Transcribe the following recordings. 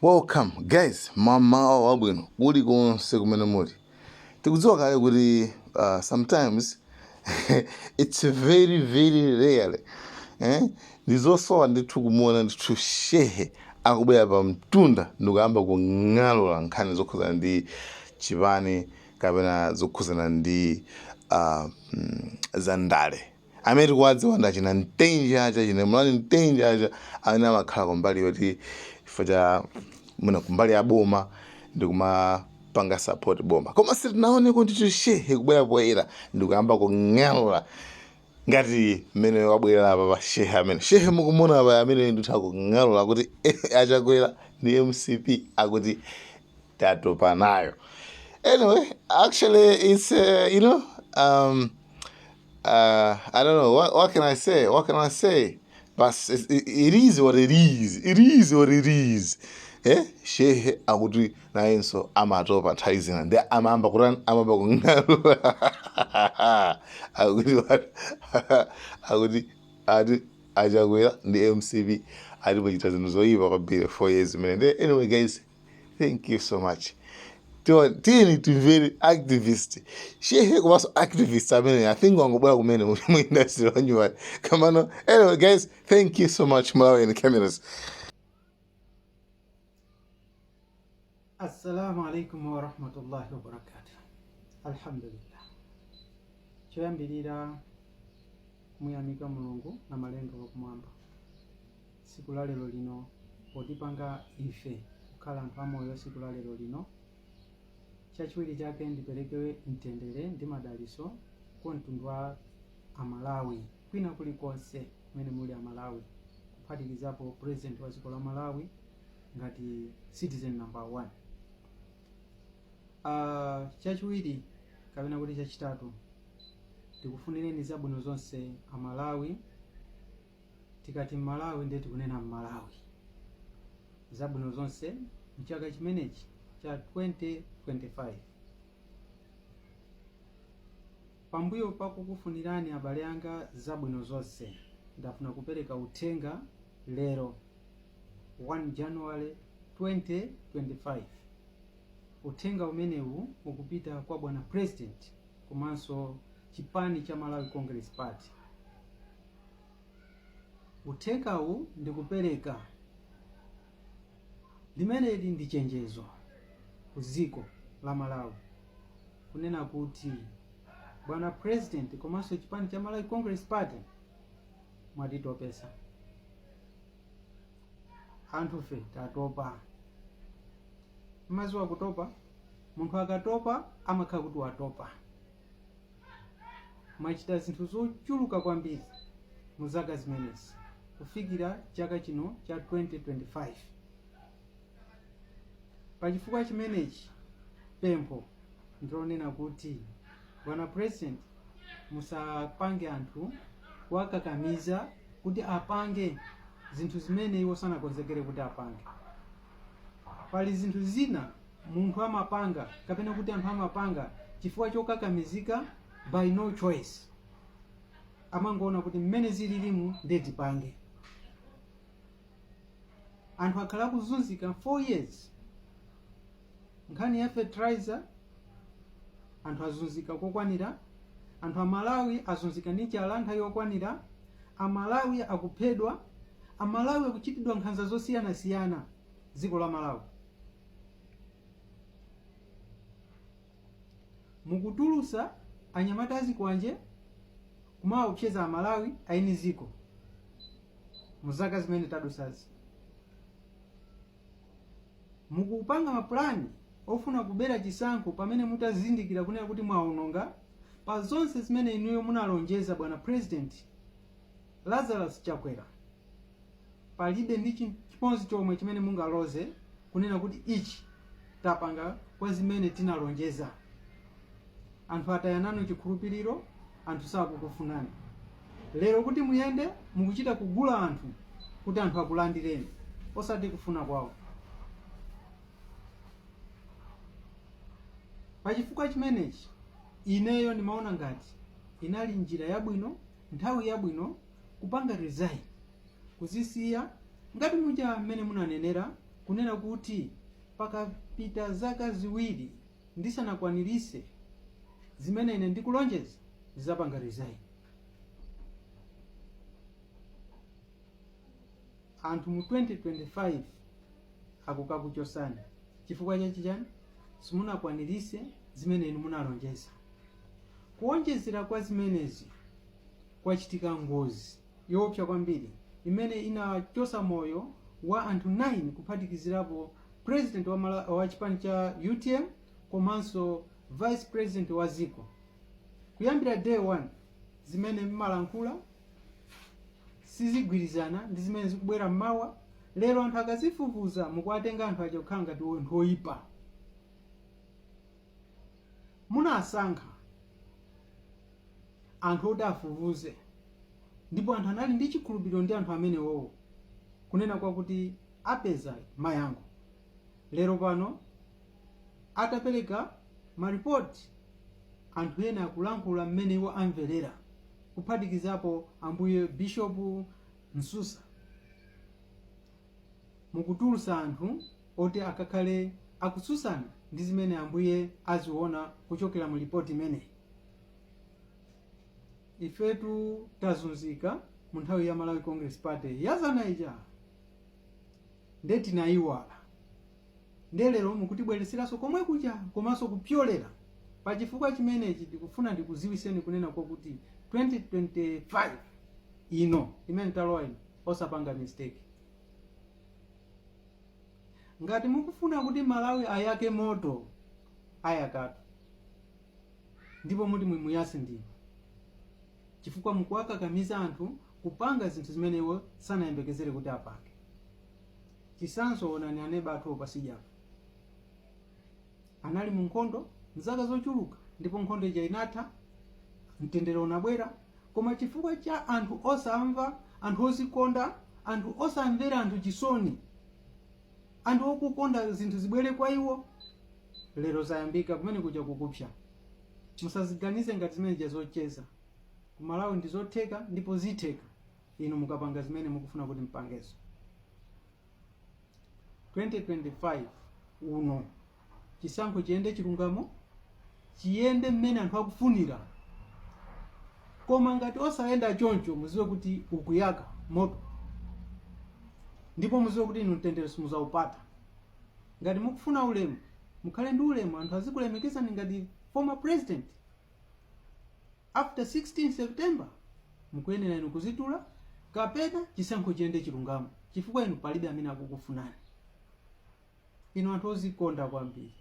Welcome guys, mamawa wabwino kulikonse kumene muli. Tikudziwa kale kuti sometimes it's very very rare, eh? Ndizosowa ndithu kumuona ndithu shehe akubwera pa mtunda ndikuyamba kung'alula nkhani zokhuzana ndi chipani kapena zokhuzana ndi za ndale. Amene tikuwadziwa ndi achina Mtenje aja, achina Mulani Mtenje aja, amene amakhala kumbali yoti chifukwa cha mwina kumbali ya boma ndikumapanga support boma, koma sitinaoneko ndithu shehe kubwera poyera ndikuyamba kung'alula ngati mmene wabwerera apa pa shehe amene shehe mukumuona apa, amene ndithu akung'alula kuti achakwera ndi MCP akuti tatopa nayo. Anyway, actually it's I don't know what can I say, what can I say, but it is what it is, it is what it is, eh. Shehe akuti nayenso amatopa nthawi zina ndi amayamba kutani, amayamba kung'alula akuti akuti ati achakwera ndi MCP ati muchita zinthu zoyipa kwambiri 4 years imene ndi. Anyway guys, thank you so much. Tiyeni timvere activist shehe komanso activist amene I think wangobwera kumene mu industry wanyuwani kamano. Anyway guys, thank you so much. Malawi Cameras. Assalamu alaikum warahmatullahi wabarakatuh. Alhamdulillah. Choyambirira kumuyamika Mulungu na malenga wakumwamba tsiku la lero lino potipanga ife kukhala anthu amoyo tsiku la lero lino. Chachiwiri chake, ndipereke mtendere ndi madaliso kwa mtundu wa Amalawi kwina kulikonse kumene muli Amalawi, kuphatikizapo president wa dziko la Malawi ngati citizen number one. Chachiwiri kapena kuti chachitatu, ndikufunireni zabwino zonse Amalawi. Tikati Mmalawi ndiye tikunena Mmalawi. Zabwino zonse mchaka chimenechi cha 2025. Pambuyo pa kukufunirani abale anga zabwino zonse, ndafuna kupereka uthenga lero 1 January 2025. Uthenga umenewu ukupita kwa bwana president komanso chipani cha Malawi Congress Party. Uthengawu ndikupereka limeneli ndi chenjezo ku dziko la Malawi kunena kuti bwana president komanso chipani cha Malawi Congress Party mwatitopesa anthufe, tatopa. Mmaziwa kutopa? Munthu akatopa amakhala kuti watopa. Mwachita zinthu zochuluka kwambiri mu zaka zimenezi kufikira chaka chino cha 2025. Pachifukwa chimenechi, pempho ndilonena kuti bwana president, musapange anthu kuwakakamiza kuti apange zinthu zimene iwo sanakonzekere kuti apange. Pali zinthu zina munthu amapanga kapena kuti anthu amapanga chifukwa chokakamizika, by no choice, amangoona kuti mmene zililimu ndiye tipange. Anthu akhala akuzunzika 4 years. Nkhani ya fertilizer, anthu azunzika kokwanira. Anthu Amalawi azunzika ndi njala nthawi yokwanira. Amalawi akuphedwa, Amalawi akuchitidwa nkhanza zosiyanasiyana dziko la Malawi. Mukutulusa anyamata azikwanje kumaopseza Amalawi aini ziko mu zaka zimene tadusazi. Mukupanga mapulani ofuna kubera chisankho pamene mutazindikira kunena kuti mwaononga pa zonse zimene inuyo munalonjeza. Bwana president Lazarus Chakwera, palibe ndi chimodzi chomwe chimene mungaloze kunena kuti ichi tapanga kwa zimene tinalonjeza. Anthu ataya nanu chikhulupiriro, anthu sakukufunani. Lero kuti muyende mukuchita kugula anthu kuti anthu akulandireni, osati kufuna kwawo. Pachifukwa chimenechi, ineyo ndimaona ngati inali njira yabwino, nthawi yabwino kupanga resign, kuzisiya ngati muja mmene munanenera. Kunena kuti pakapita zaka 2 ndisanakwanirise zimene ine ndikulonjeza, ndizapanga resign. Anthu mu 2025 akukakuchosani chifukwa chachichani? Simunakwanirise zimene inu munalonjeza. Kuonjezera kwa zimenezi, kwachitika ngozi yoopsa kwambiri imene inachosa moyo wa anthu 9, kuphatikizirapo president wa chipani cha UTM komanso vice president wa ziko. Kuyambira day 1, zimene mmalankhula sizigwirizana ndi zimene zikubwera mmawa. Lero anthu akazifufuza, mukuwatenga anthu aja kukhala ngati anthu oyipa. Munasankha anthu oti afufuze, ndipo anthu anali ndi chikhulupiriro ndi anthu amenewowo kunena kwakuti apeza mayankho. Lero pano atapereka maripoti, anthu ena akulankhula mmene iwo amverera, kuphatikizapo ambuye Bishop Msusa. Mukutulusa anthu oti akakhale akutsutsana ndi zimene ambuye aziona kuchokera mu ripoti imeneyi. Ifetu tazunzika mu nthawi ya Malawi Congress Party yazana ija, nde tinayiwala. Nde lero mukutibweretseranso komwe kuja komanso kupyolera. Pa chifukwa chimenechi, ndikufuna ndikuziwiseni kunena kwakuti 2025 ino imene talowa ino, osapanga mistake. Ngati mukufuna kuti Malawi ayake moto, ayakatu, ndipo muti mumuyase ndinu, chifukwa mukuwakakamiza anthu kupanga zinthu zimene iwo sanayembekezere kuti apange. Chisanzo, onani aneba athu opasijapo anali mu nkhondo mzaka zochuluka, ndipo nkhondo ija inatha, mtendere unabwera. Koma chifukwa cha anthu osamva, anthu ozikonda, anthu osamvera anthu chisoni, anthu okukonda zinthu zibwere kwa iwo, lero zayambika kumene kuja kukupsa. Musaziganize ngati zimene zocheza. Ku Malawi ndi zotheka, ndipo zitheka inu mukapanga zimene mukufuna kuti mpangezo. 2025 uno chisankho chiyende chilungamo, chiyende mmene anthu akufunira. Koma ngati osayenda choncho, muziwe kuti ukuyaka moto, ndipo muziwe kuti inu mtendere simuzaupata. Ngati mukufuna ulemu, mukhale ndi ulemu, anthu azikulemekezani ngati former president. After 16 September mukuyenera inu kuzitula kapena chisankho chiyende chilungamo, chifukwa inu palibe amene akukufunani. Inu anthu ozikonda kwambiri.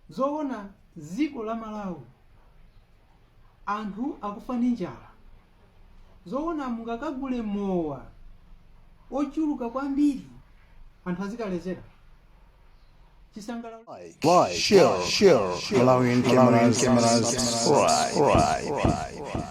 Zoona, dziko la Malawi anthu akufa ndi njala. Zoona, mungakagule mowa ochuluka kwambiri, anthu azikalezera chisangalalo? Like, share, Malawian cameras, subscribe.